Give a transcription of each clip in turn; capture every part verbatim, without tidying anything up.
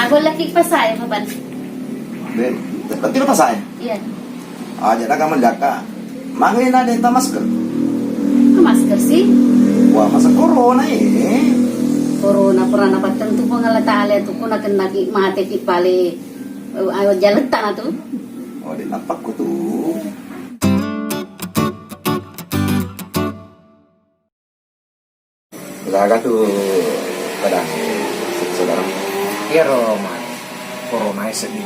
Bollaki pasae, Bapak. Be, tapi lo pasae? Iya. Aja dah kamu jaga. Mangena denta masker. Ke masker sih? Wah, masa corona eh. Corona purana pattentu Puang Allah Ta'ala tu kuna kennaki mate ki pale, eh, ayo jaletta na tu. Oh, di napakku tu. Gaga tu kadang saudara. Iyaro ma corona e seddi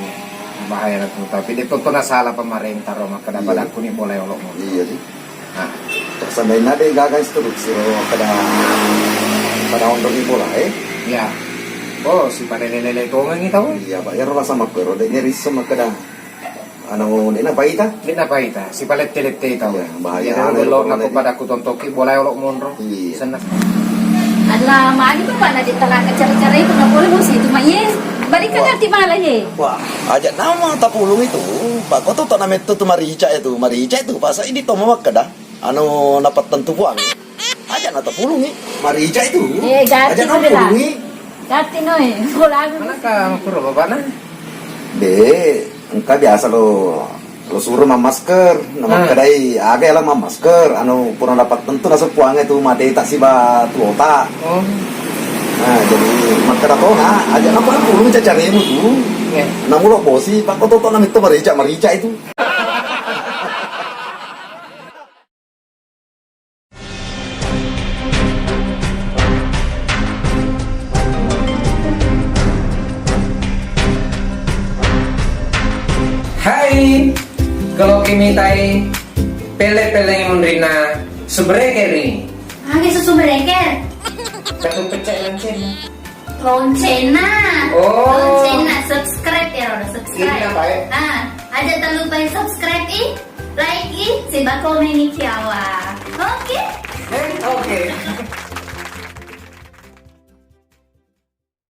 bahaya na tu, tapi de' to na sala pemerintah ro makkeda pada kuni bolai olo mo. Iya sih. Nah, terus sampai nade gaga instruksi ro kada kada onrong bola eh. Iya. Oh, si pada lele-lele tongengi tau. Iya, Pak. Iyaro rasa makkero de' nyeri sama kada. Anu, de' napaita? De' napaita, sipalette-lette tau. Iya, bahaya. Iya, anu, dolo' anu, nako pada kutontoki bola olo monro. Iya. Senna. Alla, magi tu pada di tengah kecere-cere itu napole musi itu maye. Balik ke ngerti malah ye. Wah, aja nama tapulung itu. Pak, kau tuh tak nama itu tuh marica itu, marica itu. Pas ini tomo makkeda. Anu, napattentu Puang. Aja na tapulungi. Marica itu. Eh, gati. Aja na pulungi. Gati noi. Bola. Mana ka kuro bapakna? De, engka biasa lo lo suro mammasker, na makkedai aga ela mammasker, anu pura napattentu naseng Puangnge tu mate tak siba tuota. Oh. Nah, jadi makkeda tona, aja na pulungi cacaremu tu. Iya. Namulo bosi, pakko toto na mitto marica, marica itu. Hai, kalau kimitai pele-pele munrina subrekeri. Age susu bereker. Satu pecah lancen. Loncengna. Oh. Loncengna, subscribe ya, Rodo, subscribe. Ini apa ya? Ah, aja tak lupa subscribe i, like i, siba komen i kiawa. Oke? Eh, oke.